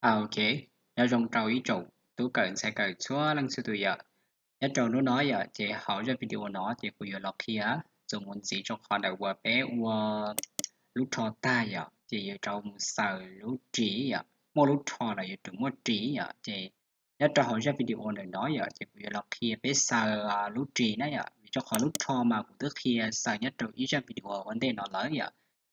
Ok, nyob zoo rau ib tsoom tub kawm ntxhais kawm txhua leej txhua tus yom. Nyob rau hnub no yom, ces hauv zaj video no ces kuv yuav los qhia txuas mus ntxiv rau qhov ntawm uas peb ua lub rho tag yom, ces yuav rov mus xaws lub ris yom, muaj lub rho los yuav tsum muaj ris yom. Ces nyob rau hauv zaj video ntawm no yom, ces kuv yuav los qhia peb xaws lub ris na yom, vim rau qhov lub rho mas kuv twb qhia xaws nyob rau ib zaj video ua ntej no lawm yom.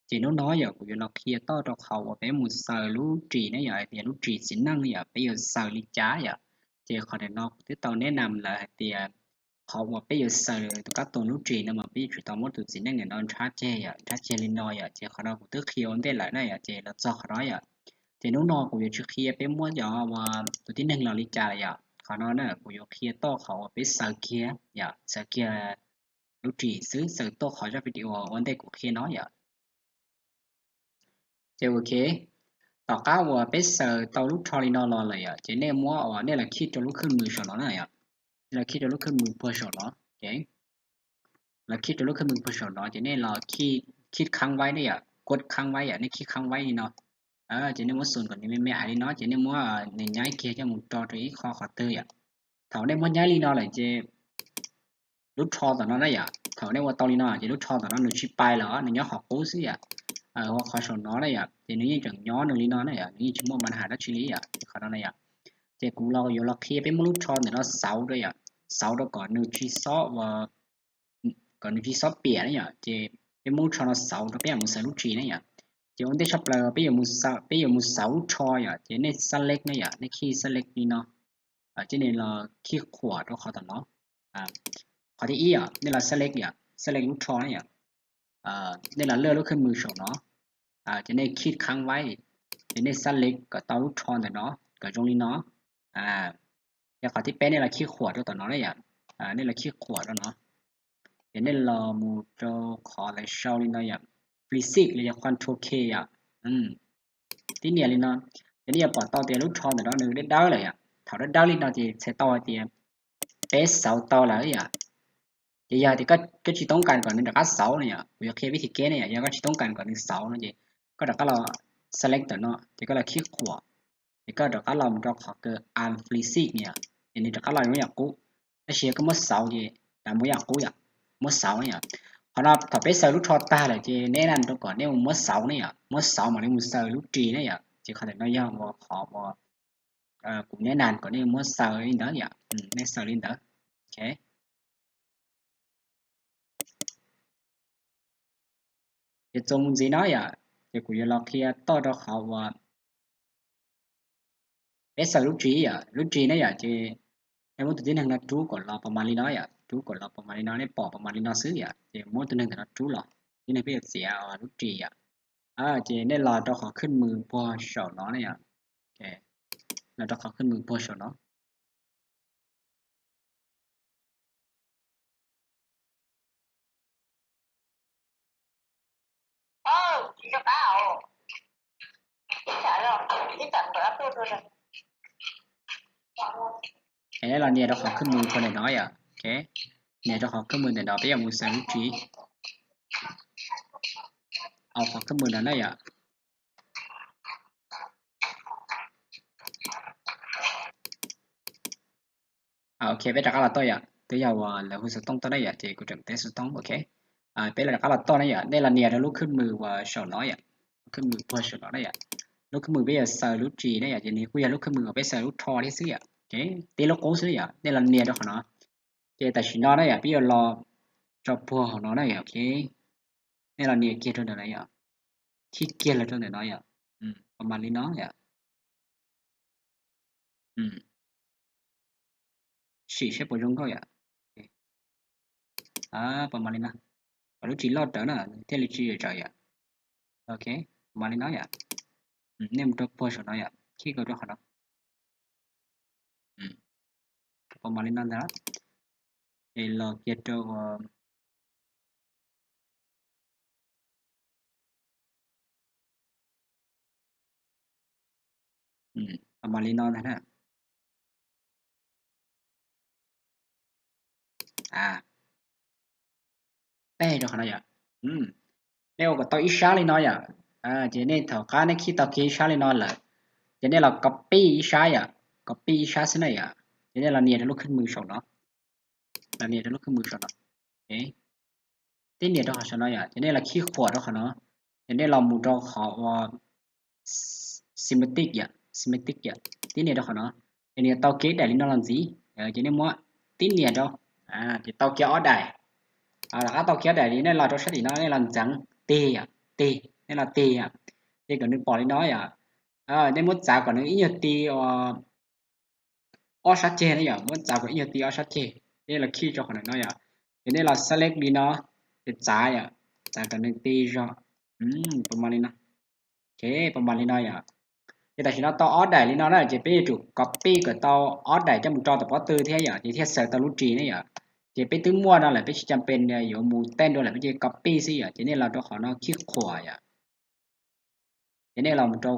Ces hnub no yom, kuv yuav los qhia toj rau qhov uas peb mus xaws lub ris na yom, hais tias lub ris txiv neej yom, peb yuav xaws li cas yom. Ces qhov ntawm no kuv twb tau neb nam lawm hais tias qhov uas peb yuav xaws tus kab toos lub ris no mas peb yuav tsum tau muab tus txiv neej ntawm no ntshab ceg yom, ntshab ceg li no yom. Ces qhov no kuv twb qhia ua ntej lawm na yom, ces los txog qhov no yom. Ces hnub no kuv yuav tsis qhia peb muab cov uas tus tib neeg los li cas lawm yom. Qhov no na kuv yuav qhia toj qhov uas peb xaws kiag yom, xaws kiag lub ris xwb, xaws toj qhov zaj video ua ntej kuv qhia no yom. Ces ok, tom qab uas peb xaws tau lub rho li no los lawm yom, ces nej muab uas nej los khij rau lub khwj mws saum no na yom. Nej los khij rau lub khwj mws puag saum no, ok. Los khij rau lub khwj mws puag saum no ces nej los khij, khij khab vaib na yom, kuab khab vaib yom, nej khij khab vaib li no. Ces nej muab xus kom nws me me aiv li no ces nej muab nws nyaib kiag coj mus tso rau ib qho qhov twg yom. Thaum nej muab nyaib li no lawm ces lub rho tom no na yom, thaum nej ua tau li no ces lub rho tom no nws tsis pais lawm, nws nyob qhov qub xwb yom. Ua qhov saum no na yom, ces nws yeej tseem nyob nws li no na yom, nws yeej tsis muaj npa has dab tsi li yom, qhov no na yom. Ces kuv los yuav los qhia peb muab lub rho ntawm no xauv rau yom, xauv rau kom nws tsis xob ua, kom nws tsis xob piam na yom, ces peb muab lub rho no xauv rau peb mam mus xaws lub ris na yom. Ces ua ntej tshaj plaws peb yuav mus xaws, peb yuav mus xauv lub rho yom, ces nej select na yom, nej khij select li no, ces nej los khij qhuam rau qhov tom no. Qhov thib ib yom, nej los select yom, select lub rho na yom. Nej los laj lub khwj mws saum no, ces nej khij khab vaib, ces nej select kom tau lub rho ntawm no kom zoo li no. Ces qhov thib peb nej los khij qhuam rau tom no na yom, nej los khij qhuam rau no. Ces nej los mus rau qhov lawv sau li no yom, flexi los yog control K yom. Tib nias li no, ces nej yuav pom tau tias lub rho ntawm no nws dawb dawb lawm yom. Thaum dawb dawb li no ces txhais tau hais tias peb xauv tau lawm yom. Ces yog tias koj tsis toob kas kom nws rov qab xauv no yom, kuv yuav qhia vib thib keb ne yom, yog koj tsis toob kas kom nws xauv no ces koj rov qab los select tom no, ces koj los khij qhuam, ces koj rov qab los mus rau qhov kawg unflexi ne yom, ces nws rov qab los zoo yam qub. Tab sis yog koj muab xauv ces mus yam qub yom, muab xauv na yom. Qhov no thaum peb xaws lub rho tag lawm ces neb nam rau kom nej mus muab xauv ne yom, muab xauv mam li mus xaws lub ris ne yom. Ces qhov ntawm no yog uas qhov uas kuv neb nam kom nej muab xaws li ntawd yom, nej xaws li ntawd. Ok, ces txuas mus ntxiv no yom, ces kuv yuav los qhia toj rau qhov uas peb xaws lub ris yom, lub ris na yom, ces nej muab tus tib neeg no rub kom los pas mas li no yom, rub kom los pas mas li no, nej pom pas mas li no xwb yom, ces muab tus neeg ntawm no rub los, tib neeg peb yuav txiav lub ris yom. Ces nej los rau qhov khwj mws puag saum no na yom, los rau qhov khwj mws puag saum no. Es nej los nias rau qhov khwj mws puag ntawm no yom, nias rau qhov khwj mws ntawm no peb yuav mus xaws lub ris. Au, qhov khwj mws no na yom. Ok, peb rov qab los toj yom, twb yog uas lawv hu xov tooj toj na yom, ces kuv tseem teb xov tooj, ok. Peb los rov qab los toj na yom, nej los nias rau lub khwj mws uas saum no yom, khwj mws puag saum no na yom. Lub khwj mws peb yuav xaws lub ris na yom, ces nws kuj yog lub khwj mws uas peb xaws lub rho thiab xwb yom, ok, tib lub qub xwb yom, nej los nias rau qhov no. Ces tam sim no na yom, peb yuav los rau puag hauv no na yom, ok. Nej los nias kiag rau ntawm no yom, khij kiag los rau ntawm no yom, pas mas li no yom. Sim saib puas zoo nkauj yom. Pas mas li no, kom lub ris loj rawv na thiaj li tsis zawm yom. Ok, pas mas li no yom. Nej mus rau puag saum no yom, khij kiag rau qhov no. Pas mas li no ntag. Es los kiag rau pas mas li no ntag na. Peb rau qhov no yom. Nej ua kom tau ib sab li no yom. Ces nej thaum qab nej khij tau kiag ib sab li no lawm, Ces nej los copy ib sab yom, copy ib sab xwb na yom. Ces nej los nias rau lub khej mws saum no, los nias rau lub khej mws saum no. Tib nias rau qhov saum no yom, ces nej los khij qhuam rau qhov no. Ces nej los mus rau qhov uas semantic yom, semantic yom, tib nias rau qhov no. Ces nws tau kev daim li no los ntxiv, ces nej muab tib nias rau, ces tau kiag ob daim. Tom qab tau kiag ob daim li nej los rau sab tim no nej los ntxeev tig yom, tig, nej los tig yom. Ces kom nws pom li no yom. Nej muab txav kom nws ib nyuag ti ob sab ceg na yom, muab txav kom ib nyuag ti ob sab ceg. Nej los khij rau qhov no yom, ces nej los select li no, ces txav yom, txav kom nws ti zog, pas mas li no. Pas mas li no yom. Ces tam sim no tau ob daim li no na, ces peb yuav tsum copy kom tau ob daim coj mus rau tom pob tw thiab yom, ces thiaj xaws tau lub ris ne yom. Ces peb twb muaj no lawm, peb tsis cam pes yuav mus tej dua lawm, peb cia li copy xwb yom. Ces nej los rau qhov no khij qhuam yom. Ces nej los mus rau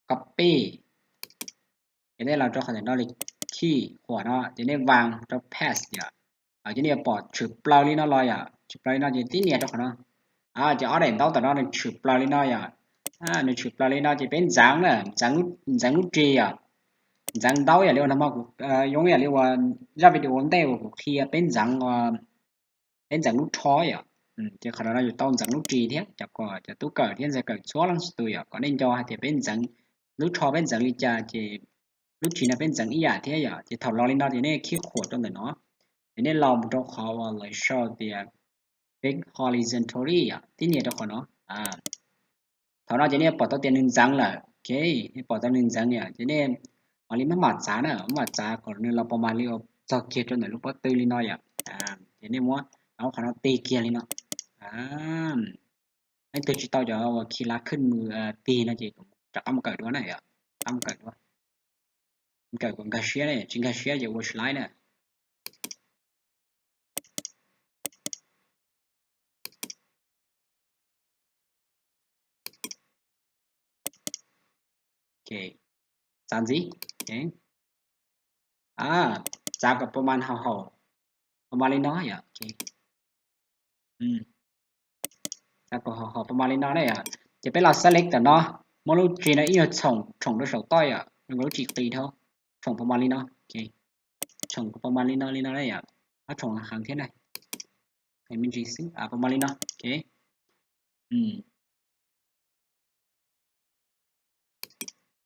copy, ces nej los rau qhov ntawm no li khij qhuam no, ces nej vas rau paste yom. Ces nej yuav pom tshwm plaws li no los yom, tshwm plaws li no ces tib nias rau qhov no. Ces ob daim ntaub tom no nws tshwm plaws li no yom. Nws tshwm plaws li no ces peb ntxeev na, ntxeev lub ris yom. Ntxeev ntaub yam li uas nag hmo kuv, zoo yam li uas zaj video ntej uas kuv qhia peb ntxeev, peb ntxeev lub rho yom. Ces qhov no no yus tau ntxeev lub ris thiab, cov, cov tub kawm thiab ntxhais kawm txhua leej txhua tus yom, kom nej nco hais tias peb ntxeev lub rho peb ntxeev li cas ces lub ris no peb ntxeev ib yam thiab yom. Ces thaum los li no ces nej khij qhuam rau ntawm no, ces nej los mus rau qhov uas lawv sau tias peb horizontally yom, tib nias rau qhov no. Thaum no ces nej pom tau tias nws ntxeev lawm, ok, nej pom tau nws ntxeev yom, ces nej mam li maj mam txav na, maj mam txav kom nws los pas mas li uas txog kiag rau ntawm lub pob tw li no yom. Ces nej muab qhov no tig kiag li no. Leej twg tsis tau cov uas khi lab khij mws tig no ces rov qab mus kawm dua na yom, rov qab mus kawm dua. Kawm kom nkag siab na, tsis nkag siab ces ua tsis laib na. Ok, txav ntxiv. Txav kom pas mas haum haum, pas mas li no yom. Txav kom haum haum pas mas li no na yom. Ces peb los select tom no, muab lub ris no ib nyuag tshoom tshoom rau saum toj yom, zoo nkaus lub ris qis dhau. Tshoom pas mas li no, tshoom kom pas mas li no li no na yom. Ob tshoom heev thiab na. Me ntsis xwb, pas mas li no, ok.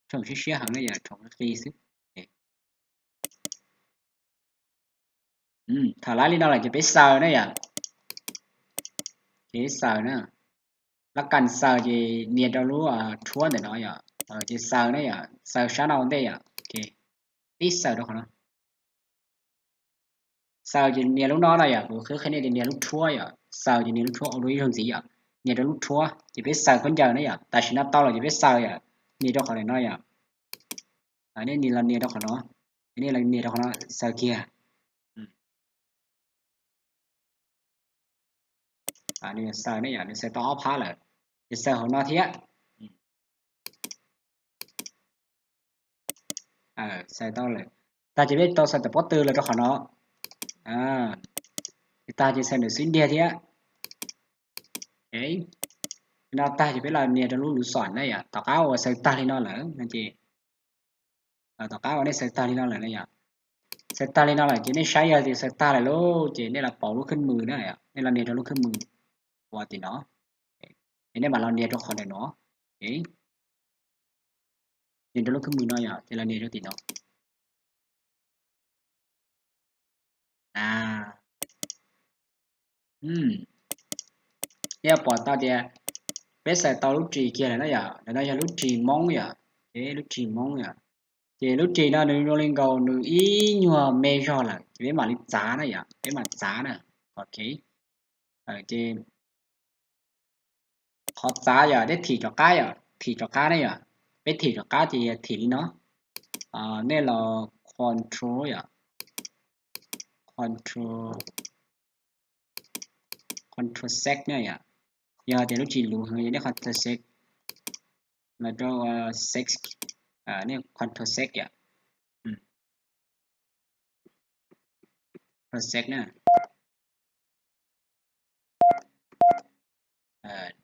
Tshoom siab siab heev na yom, tshoom qis xwb. Thaum lab li no lawm ces peb xaws na yom. Ces xaws na, lab kas xaws ces nias rau lub rhuab ntawm no yom. Ces xaws na yom, xaws sab no ua ntej yom. Ok, peb xaws rau qhov no. Xaws ces nias lub no na yom, kuv qhia nej tias nias lub rhuab yom, xaws ces nias lub rhuab ua dua ib zaug ntxiv yom, nias rau lub rhuab ces peb xaws khaub ncaws na yom, tam sim no tau lawm ces peb xaws yom, nias rau qhov no yom. Nej los nias rau qhov no, nej los nias rau qhov no xaws kiag. Nws xaws ne yom, nws xaws tau ob phab lawm, ces xaws hauv no thiab. Xaws tau lawm, tag ces peb tau xaws tom pob tw los rau qhov no. Ces tag ces xaws ntawm xwb ntiag thiab. No tag ces peb los nias rau lub lus xom na yom, tom qab uas xaws tag li no lawm no ces, tom qab uas nej xaws tag li no lawm na yom, xaws tag li no lawm ces nej saib yog tias xaws tag lawm lauj ces nej los pauv lub khej mws na, nej los nias rau lub khej mws uas tim no, ces nej mam los nias rau qhov ntawm no. Nias rau lub khej mws no yom, ces los nias rau tim no. Nej pom tau tias peb xaws tau lub ris kiag lawm na yom, ntawm no yog lub ris Hmoob yom, lub ris Hmoob yom. Ces lub ris no nws zoo li nkaus nws ib nyuag me zog lawm ces peb mam li txav na yom, peb mam txav na. Ok, ces qhov txav yom, peb thim rov qab yom, thim rov qab ne yom, peb thim rov qab ces thim li no. Nej los control yom, control, control Z na yom, yog tias lub ris luv heev ces nej control Z, los rau Z, nej control Z yom, control Z na.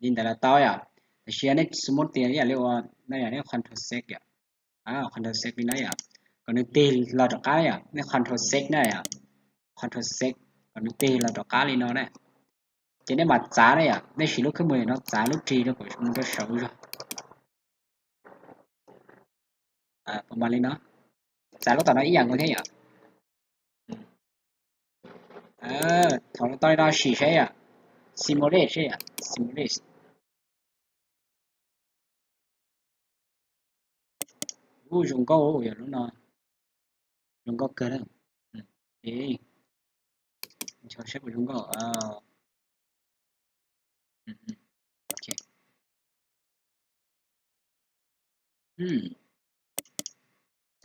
Li ntawd los tau yom. Tam sis nej xu mub tias ib yam li ua no yom, nej control Z yom. Control Z li na yom, kom nws tig los rov qab yom, nej Control Z na yom, Control Z, kom nws tig los rov qab li no na. Ces nej mam txav na yom, nej siv lub khab mws no txav lub ris rau kom mus rau saud zog. Puas mas li no, txav lub tom no ib yam nkaus thiab yom. Thaum tau li no sim saib yom, simulate saib yom, simulate. Ub, zoo nkauj yom, lub no zoo nkauj kawg na. Nco saib puas zoo nkauj.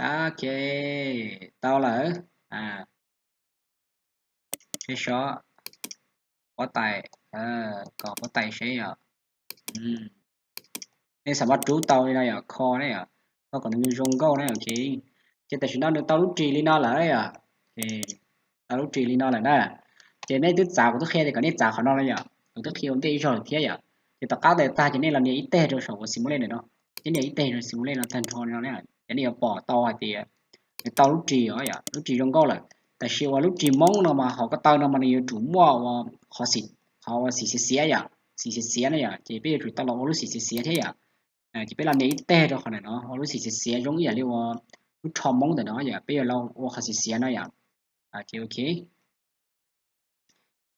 Ok, tau lawm. Seb sob, pob tais, kom pob tais seb yom. Nej xam maj rub tau li no yom, kho na yom, kho kom nws zoo nkauj na. Ok, ces tam sim no nws tau lub ris li no lawm yom. Tau lub ris li no lawm na. Ces nej twb txav, kuv twb qhia tias kom nej txav qhov no na yom, kuv twb qhia ua ntej ib zaug lawm thiab yom. Ces tom qab ntawd tag ces nej los nias ib teg rau saum uas simulate no, nej nias ib teg rau simulate no tag nrho no, ces nej yuav pom tau hais tias nws tau lub ris os yom, lub ris zoo nkauj lawm. Tab sis uas lub ris Hmoob no mas hauv ko taw no mas nws yuav tsum muaj ua qhov, qhov uas xim xiav xiav yom, xim xiav xiav na yom, ces peb yuav tsum tau los ua lub xim xiav xiav thiab yom. Ces peb los nias ib teg rau qhov ntawm no, ua lub xim xiav xiav zoo ib yam li ua lub rho Hmoob ntawm no yom, peb yuav los ua qhov xim xiav no yom. Ces ok,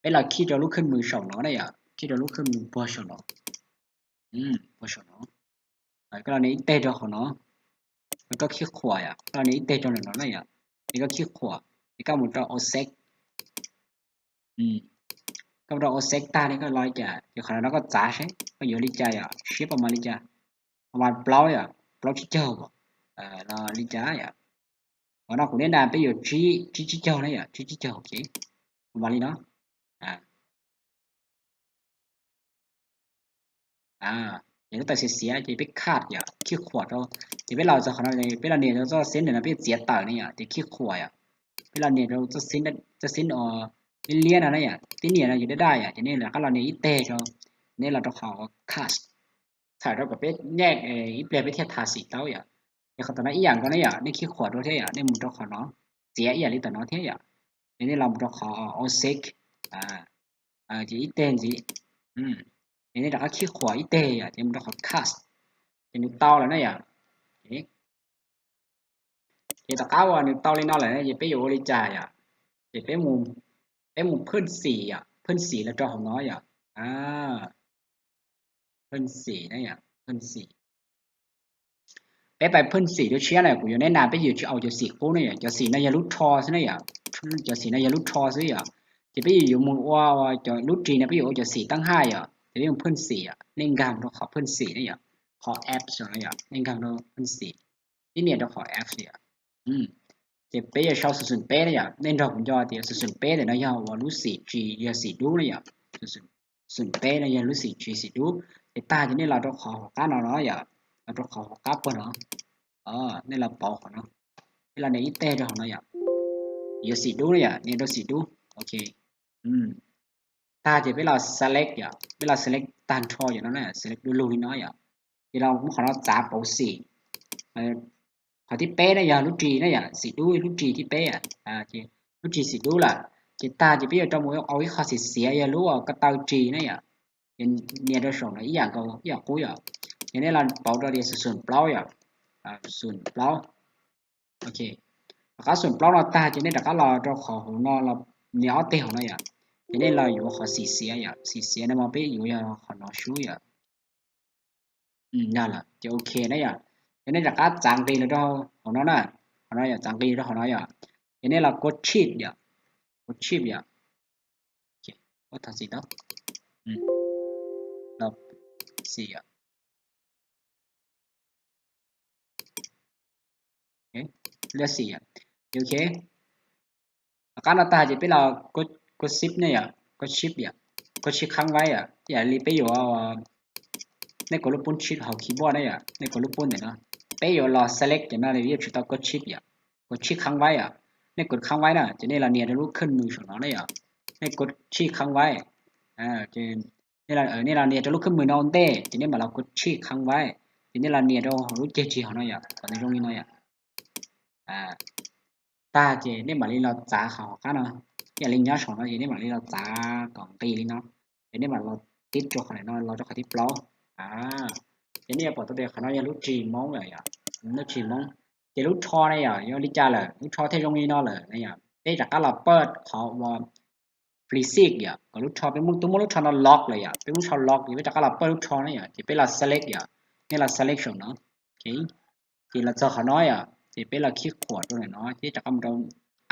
peb los khij rau lub khab mws saum no na yom, khij rau lub khab mws puag saum no, puag saum no. Koj los nias ib teg rau qhov no, koj khij qhuam yom, koj los nias ib teg rau ntawm no na yom, ces koj khij qhuam, ces koj mus rau offset. Koj mus rau offset tag ne koj los li cas, ces qhov no koj txav seb koj yuav li cas yom, siab pas mas li cas, pas mas plaub yom, plaub tsib caug, los li cas yom. Qhov no kuv neb na peb yuav tsib, tsib tsib caug na yom, tsib tsib caug, ok, pas mas li no. Ces lub taw xiav xiav ces peb cut yom, khij qhuam rau, ces peb los txog qhov no, peb los nias rau txoj xeeb ntawm no peb txiav tawm ne yom, ces khij qhuam yom, peb los nias rau txoj xeeb, liab liab no na yom, tib niam no yus daj daj yom, ces nej rov qab los nias ib teg rau, nej los rau qhov cut, txhawm rau kom peb nyaj ib pliag peb thiaj tha xim tau yom. Ces qhov tom no ib yam nkaus ne yom, nej khij qhuam rau thiab yom, nej mus rau qhov no, txiav ib yam li tom no thiab yom, ces nej los mus rau qhov offset, ces ib teg ntxiv, ces nej rov qab khij qhuam ib teg yom, ces mus rau qhov cut, ces nws tau lawm na yom. Ces tom qab uas nws tau li no lawm ces peb yuav ua li cas yom, ces peb mus, peb mus phwj xim yom, phwj xim los rau hauv no yom, phwj xim na yom, phwj xim. Peb pais phwj xim dua tshiab na, kuv yuav neb na peb yuav tsis ua cov xim qub ne yom, cov xim no yog lub rho xwb ne yom, cov xim no yog lub rho xwb yom, ces peb yuav mus ua cov lub ris no peb yuav ua cov xim tab haj yom, ces peb mus phwj xim yom, nej nkag rau qhov phwj xim ne yom, qhov F no yom, nej nkag rau phwj xim, tib nias rau qhov F yom. Ces peb yuav sau xus xum peb na yom, nej nrog kuv nco tias xus xum peb ntawm no yog uas lub xim tsis yog xim dub na yom, xus xum peb no yog lub xim tsis xim dub. Ces tag ces nej los rau qhov hauv qab no no yom, los rau qhov hauv qab puag no, nej los pauv qhov no, peb los nias ib teg rau hauv no yom, yuav xim dub na yom, nias rau xim dub, ok. Tag ces peb los select yom, peb los select tag nrho yom no na, select du lug li no yom, ces los muab qhov no txav pauv xim. Qhov thib peb na yog lub ris na yom, xim dub lub ris thib peb, lub ris xim dub lawm. Ces tag ces peb yuav rau mus ua ib qho xim xiav yog lub ko taw ris na yom, ces nias rau saum no ib yam nkaus ib yam qub yom, ces nej los pauv rau tias xus xum plaub yom, xus xum plaub. Ok, rov qab xus xum plaub no tag ces nej rov qab los rau qhov hauv no los nias ob teg hauv no yom, ces nej los yuav qhov xim xiav yom, xim xiav no mas peb yuav yog qhov no sub yom. Yog lawm ces ok na yom, ces nej rov qab txav nqis los rau hauv no na, hauv no yom, txav nqis rau hauv no yom, ces nej los kua shift yom, kua shift yom, ua thov xim tau, los xim yom, liab xim yom, ok. Tom qab no tag ces peb los kua shift ne yom, kua shift yom, kua shift khab vaib yom, ib yam li peb yuav, nej kua lub pun shift hauv keyboard na yom, nej kua lub pun ntawm no, peb yuav los select cov no yuav tsum tau kua shift yom, kua shift khab vaib yom, nej kua khab vaib na ces nej los nias rau lub khab mws saum no na yom, nej kua shift khab vaib, nej los nias rau lub khab mws no ua ntej ces nej mam los kua shift khab vaib, Ces nej los nias rau lub ceg tsis hauv no yom, kom nws zoo li no yom. Tag ces nej mam li los txav qhov hauv qab no, ib yam li nyob saum no ces nej mam li los txav kom nqis li no, ces nej mam los tib rau qhov no los rau qhov thib plaub. Ces nej yuav pom tau tias qhov no yog lub ris Hmoob lawm yom, lub ris Hmoob. Ces lub rho ne yom, yog li cas lawm, lub rho thiaj zoo li no lawm na yom. Peb rov qab los pawj qhov uas flexi yom, kom lub rho, peb muab, twb muab lub rho no lock lawm yom, peb muab rho lock ces peb rov qab los pawj lub rho na yom, ces peb los select yom, nej los select saum no. Ces los txog qhov no yom, ces peb los khib khuam rau ntawm no ces rov qab mus rau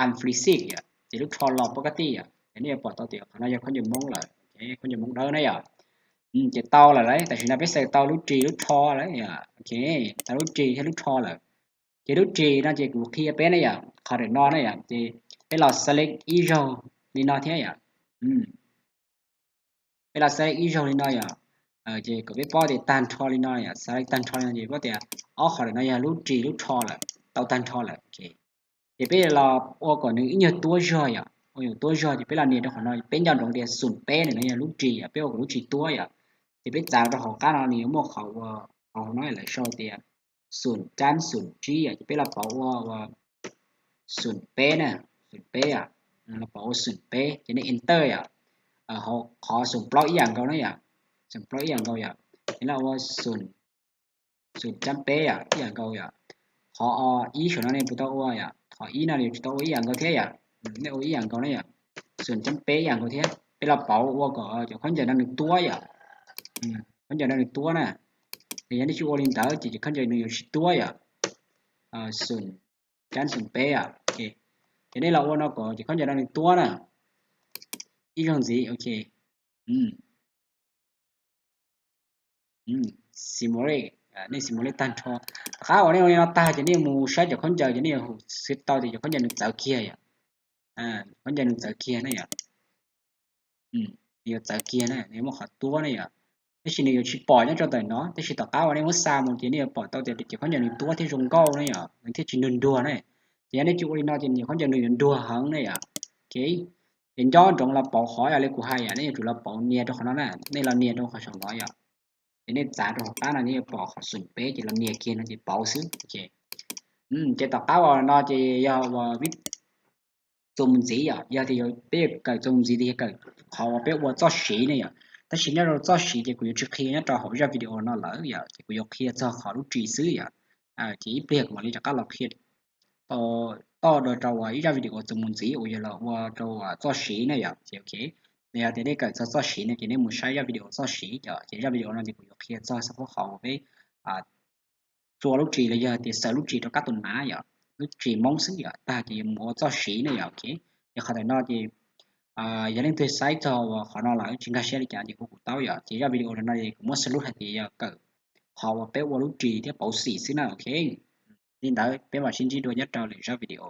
unflexi yom, ces lub rho los pov ka tij yom, ces nej yuav pom tau tias qhov no yog khaub ncaws Hmoob lawm, khaub ncaws Hmoob dawb na yom. Ces tau lawm lauj, tam sim no peb xaws tau lub ris lub rho lawm yom, tau lub ris thiab lub rho lawm. Ces lub ris no ces kuv qhia peb ne yom, qhov ntawm no ne yom, ces peb los select ib zaug li no thiab yom. Peb los select ib zaug li no yom, ces kom peb paub tias tag nrho li no yom, select tag nrho li no ces paub tias ob qhov ntawm no yog lub ris lub rho lawm, tau tag nrho lawm. Ces peb los ua kom nws ib nyuag tuab zog yom, ua nyuag tuab zog ces peb los nias rau qhov no, peb nco ntsoov tias xoom peb ntawm no yog lub ris yom, peb ua kom lub ris tuab yom. Ces peb txav rau hauv qab no nws yuav muaj qhov ua, qhov no lawv sau tias xoom tsab xoom tsib yom, ces peb los pauv ua, ua xoom peb na, xoom peb yom, los pauv ua xoom peb ces nej enter yom. Qhov xoom plaub ib yam nkaus na yom, xoom plaub ib yam nkaus yom, ces los ua xoom, xoom tsab peb yom, ib yam nkaus yom. Qhov ib saum no nej puas tau ua yom, qhov ib no yuav tsum tau ua ib yam nkaus thiab yom, nej ua ib yam nkaus na yom, xoom tsab peb ib yam nkaus thiab. Peb los pauv ua kom cov khaub ncaws no nws tuab yom, khaub ncaws no nws tuab na. Yog nej tsis ua li ntawd ces cov khaub ncaws nws yuav tsis tuab yom. Xoom, tsab xoom peb yom, ces nej los ua no kom cov khaub ncaws no nws tuab na. Ib zaug ntxiv, ok. Simulate, nej simulate tag nrho. Tom qab uas nej ua li no tag ces nej mus saib cov khaub ncaws ces nej yuav xav tau tias cov khaub ncaws nws txawv kiag yom. Khaub ncaws nws txawv kiag na yom. Nws yuav txawv kiag na, nws yuav muaj qhov tuab na yom. Tab sis nws yuav tsis pom nyob rau ntawm no, tab sis tom qab uas nej muab xa mus ces nej yuav pom tau tias cov khaub ncaws nws tuab thiab zoo nkauj na yom, nws thiaj tsis ntuag ntuag na. Ces yog nej tsis ua li no ces cov khaub ncaws nws yuav ntuag heev na yom. Ok, ces nco ntsoov los pauv qhov yog li kuv hais yom, nej yuav tsum los pauv nias rau qhov no na, nej los nias rau qhov saum no yom. Ces nej txav rau hauv qab no nej yuav pom qhov xoom peb ces los nias kiag no ces pauv xwb. Ok, ces tom qab uas no ces yog uas txuas mus ntxiv yom, yog tias peb yuav kawm txuas mus ntxiv tias yog kawm qhov uas peb ua txoj siv ne yom. Tab sis nyob rau txoj siv ces kuv yuav tsis qhia nyob rau hauv zaj video no lawm yom, ces kuv yuav qhia txog qhov lub ris xwb yom. Ces ib pliag kuv mam li rov qab los qhia toj rau rau ib zaj video txuas mus ntxiv uas yog los ua rau txoj siv na yom. Ces ok, yog tias nej kawm txog txoj siv no ces nej mus saib zaj video txoj siv yom, ces zaj video no ces kuv yuav qhia txog xab phob qhov uas peb txua lub ris los yog tias xaws lub ris rau kab tus nav yom, lub ris Hmoob xwb yom, tag ces yuav mus ua txoj siv ne yom. Ok, ces qhov ntawm no ces yog leej twg saib txog uas qhov no lawm tsis nkag siab li cas ces hu kuv tau yom. Ces zaj video no ces kuv muab xaus lub hais tias yog kawm qhov uas peb ua lub ris thiab pauv xim xwb na. Ok, li ntawd peb mam sib ntsib dua nyob rau lwm zaj video.